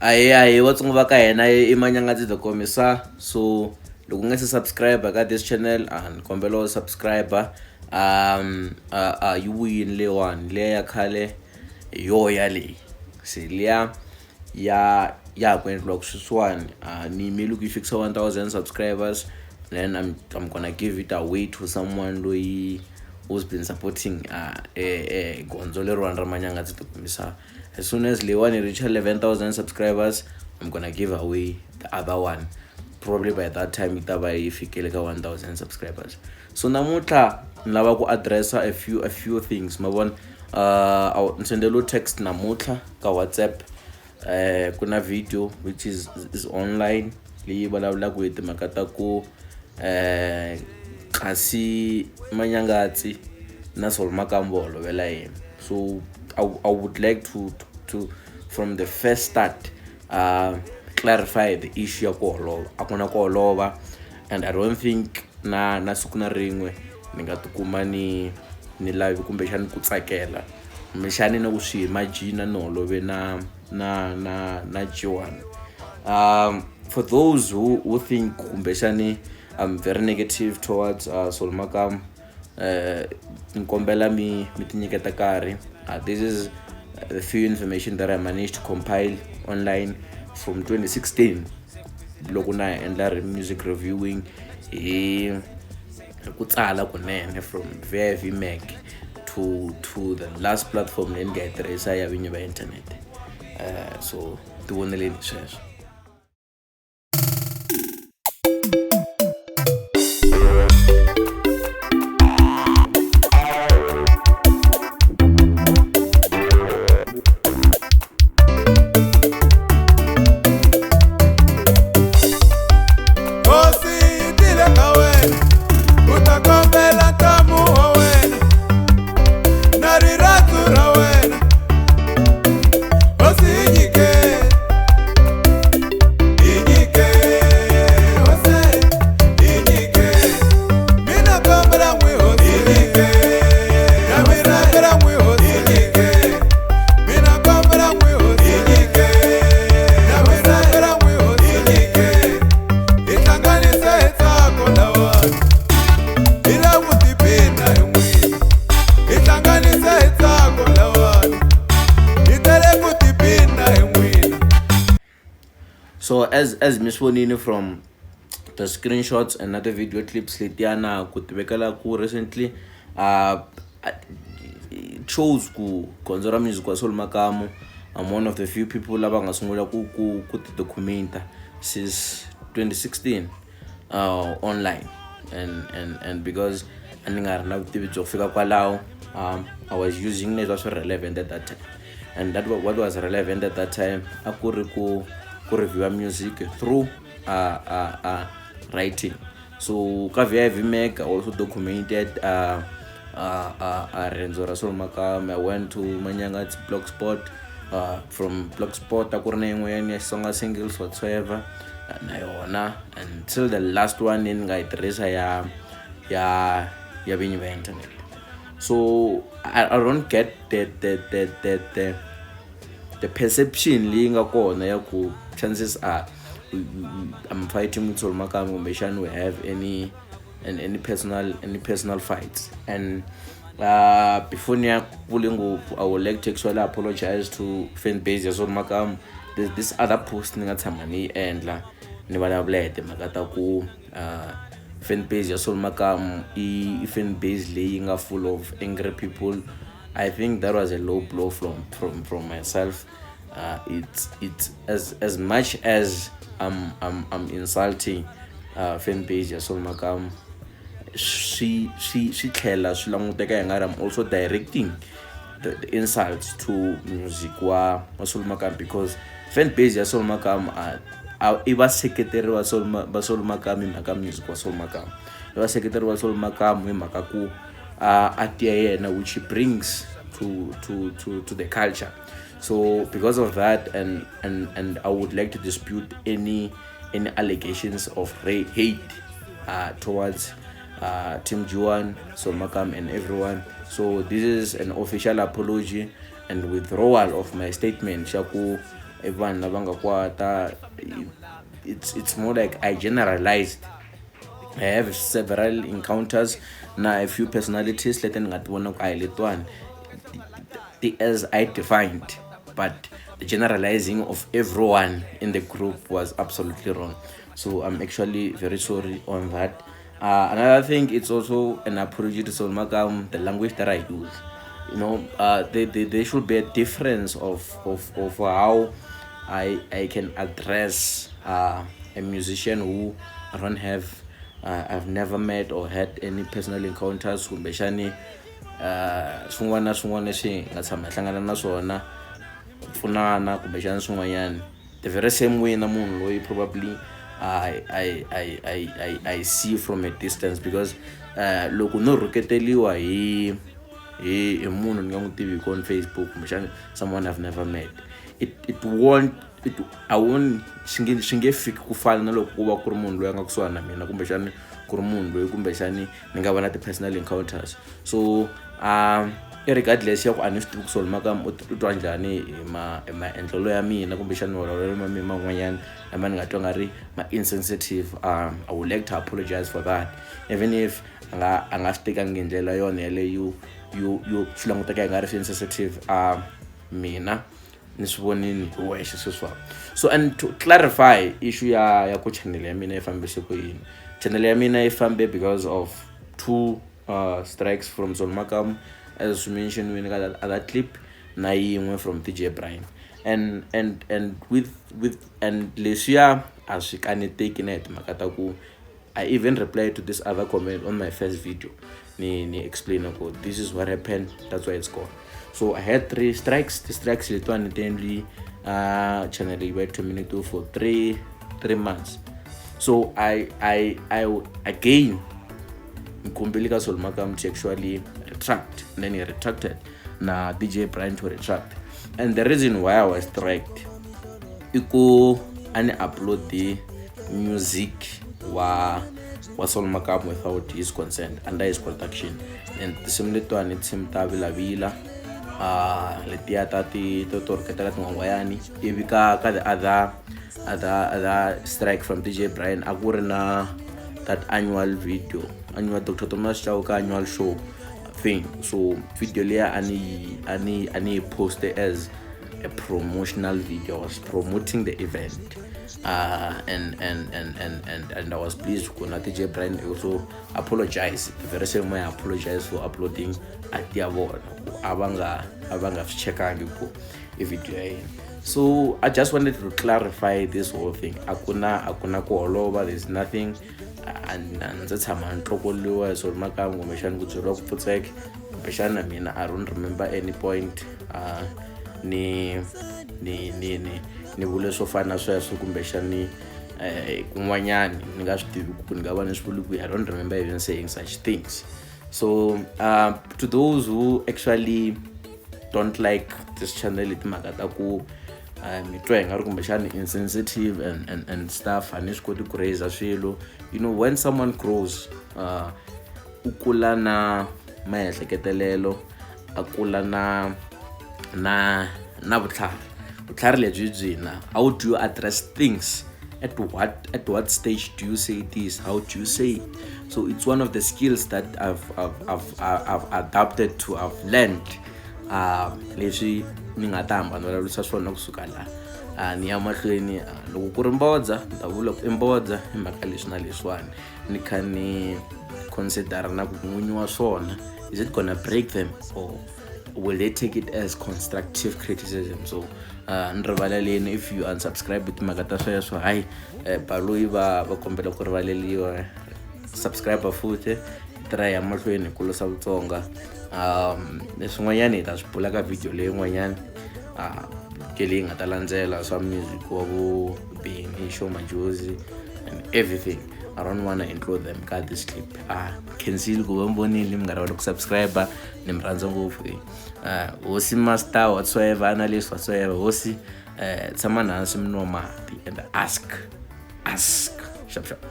Ahee ahee Vatsonga va ka hina i Manyangatsi the Commissar so loko u nga se subscribe ka this channel a ni kombela u subscribe a yi vuyini leyiwani liya ya khale hi yoho yaleyi se liya ya ya ha ku endliwa sweswiwani a ni yimeli ku yi fikisa 1000 subscribers then I'm gonna give it away to someone loyi who's been supporting gondzo leriwani ra Manyangatsi the Commissar. As soon as leyiwani reach 11,000 subscribers, I'm gonna give away the other one. Probably by that time yi ta va yi fikile ka 1000 subscribers. So namuntlha ni lava ku addressa a few things ma vona. Ni sendeliwe text namuntlha ka WhatsApp, ku na video which is online leyi vulavulaka hi timhaka ta ku kasi Manyangatsi na Sol Makambo holovela yini. So I would like to from the first start clarify the issue ya ku holova. A ku na ku holova, and I don't think na siku na rin'we ni nga tikuma ni lavi kumbexani ku tsakela kumbexani na ku swi imagine ni holove na G1. For those who think kumbexani I'm very negative towards Sol Makam, ni kombela mi ti nyiketa nkarhi. This is the few information that I managed to compile online from 2016 loko na endla music reviewing hi ku tsala kunene from VIV Mag to the last platform leyi ni nga yi tirhisa ya vinyi va internet. So ti voneleni sweswo. Hosi yi tile ka wena u ta kombela ntamu wa wena na rirhandzu ra wena. Hosi yi nyike, yi nyike, hosi yi nyike. Mina kombela n'wi hosi yi nyike na mina kombela n'wi hosi yi nyike. Mina kombela n'wi hosi yi nyike na mina kombela n'wi hosi yi nyike. Hi hlanganise hi ntsako lawani, hi lava ku tiphina hi n'wina. Hi hlanganise hi ntsako lawani, hi tele ku tiphina hi n'wina. So as mi swi vonini from the screenshots and na the video clips letiyana ku tivekela ku recently it shows ku gondzo ra music wa Sol Makamu, I'm one of the few people lava nga sungula ku ti documenta since 2016 online and because a ni nga ri na vutivi byo fika kwalaho, I was using leswi a swi relevant at that time, and that what was relevant at that time a ku ri ku review music through writing. So ka VIV Mag I also documented riendzo ra Sol Makam. I went to Manyangatsi Blogspot. From Blogspot a ku ri na yin'wanyana ya Xitsonga singles whatsoever na yona until the last one ni nga yi tirhisa ya vinyi va internet. So I don't get the perception leyi nga kona ya ku chances are I'm fighting with Sol Makam, kumbexani we have any personal fights. And before ni ya kule ngopfu, I would like to actually apologize to fan base ya Sol Makam. There's this other post ni nga tshama ni yi endla ni vulavula hi timhaka ta ku fan base ya Sol Makam i fan base leyi nga full of angry people. I think that was a low blow from myself. It's as much as I'm insulting fan base ya Sol Makam, swi tlhela swi languteka hi nga ri I'm also directing the insults to music wa Sol Makam, because fan base ya Sol Makam i vaseketeri va Sol Makam hi mhaka music wa Sol Makam, i vaseketeri va Sol Makam hi mhaka ku art ya yena which he brings to the culture. So because of that, and I would like to dispute any allegations of hate towards Team G1, Sol Makam and everyone. So this is an official apology and withdrawal of my statement xa ku I vanhu lava nga kwata. It's more like I generalized. I have several encounters na a few personalities leti ni nga ti vona ku a hi letiwani ti as I defined, but the generalizing of everyone in the group was absolutely wrong. So I'm actually very sorry on that. Another thing, it's also an apology to Sol Makam, the language that I use. There should be a difference of how I can address a musician who I don't have, I've never met or had any personal encounters, kumbexani swin'wana na swin'wana leswi hi nga tshama hi hlangana na swona, ku pfunana kumbexana swin'wanyana, the very same way na munhu loyi probably I see from a distance, because loko no rhuketeliwa hi munhu ni nga n'wi tivi on Facebook kumbexana someone I've never met, it won't it I won't swi nge fiki ku fana na loko ku va ku ri munhu loyi a nga kusuhani na mina, kumbexani ku ri munhu loyi kumbexani ni nga va na ti-personal encounters. So irregardless ya ku a ni swi tivi ku Sol Makam u twa njhani hi maendlelo ya mina kumbexani mavulavulelo ma mina man'wanyana lama ni nga twa nga ri ma-insensitive, I would like to apologize for that, even if a nga swi tekangi hi ndlela yona yaleyo yo swi languteka hi nga ri swi insensitive. Mina ni swi vonini hi wexe sweswiwani. So and to clarify issue ya ku channel ya mina yi fambise ku yini, channel ya mina yi fambe because of two strikes from Sol Makam, as mentioned in ka other clip, na yin'we from DJ Brian, and with and leswiya a swi kaneteki na hi timhaka ta ku I even replied to this other comment on my first video, ni explain ku this is what happened, that's why it's gone. So I had three strikes. The strikes letiwani ti endli channel yi va terminated for three months. So I again nkombeli ka Sol Makam to actually retract, and then he retracted, na DJ Brian to retract. And the reason why I was striked i ku a ni upload the music wa Sol Makam without his consent, under his production, and tinsimu letiwani tinsimu ta vilavila, letiya ta ti to rhuketela tin'wangwayani. Ivi ka the other strike from DJ Brian, a ku ri na that annual video, annual Dr Thomas Chauke annual show thing. So video liya a ni post as a promotional video. I was promoting the event, and I was pleased ku na DJ Brian also apologize the very same way I apologize for uploading ati ya vona, ku a va nga swi chekangi ku i video ya yena. So I just wanted to clarify this whole thing. A ku na ku holova, there's nothing. A ndzi tshama ni tlokoliwa hi Sol Makam kumbexani ku byeriwa ku pfutseke kumbexana mina I don't remember any point ni vule swo fana na sweswo kumbexani kun'wanyani ni nga swi tivi ku ni nga va ni swi vuli kwihi. I don't remember even saying such things. So to those who actually don't like this channel hi timhaka ta ku mi twa hi nga ri kumbexani insensitive and stuff, a ni swi koti ku raise swilo. When someone grows, u kula na maehleketelelo, a kula na vutlhari. Vutlhari lebyi byi na how do you address things, at what stage do you say this, how do you say it. So it's one of the skills that I've adapted to, I've learned, leswi ni nga ta hamba ni vulavurisa swona kusuka laha ni ya mahlweni. Loko ku ri mbodza, ni ta vula ku i mbodza hi mhaka leswi na leswiwani, ni kha ni consider na ku n'winyi wa swona, is it gonna break them or will they take it as constructive criticism? So ni rivaleleni if you unsubscribe hi timhaka ta sweswo. Hayi, baloyi va kombela ku rivaleliwa. Subscribe futhi, tirha ya mahlweni hi kulisa Vutsonga. Leswin'wanyana hi ta swi bula ka video leyin'wanyana, ke leyi nga ta landzela swa music wa vo Benny, Sho Madjozi and everything. I don't wanna include them ka this clip. Khensile ku va mi vonile, mi nga rivali ku subscribe. Ni mi rhandza ngopfu. Hosi master whatsoever, analyst whatsoever, hosi, tshama hansi mi nwa mati and ask, ask sharp sharp.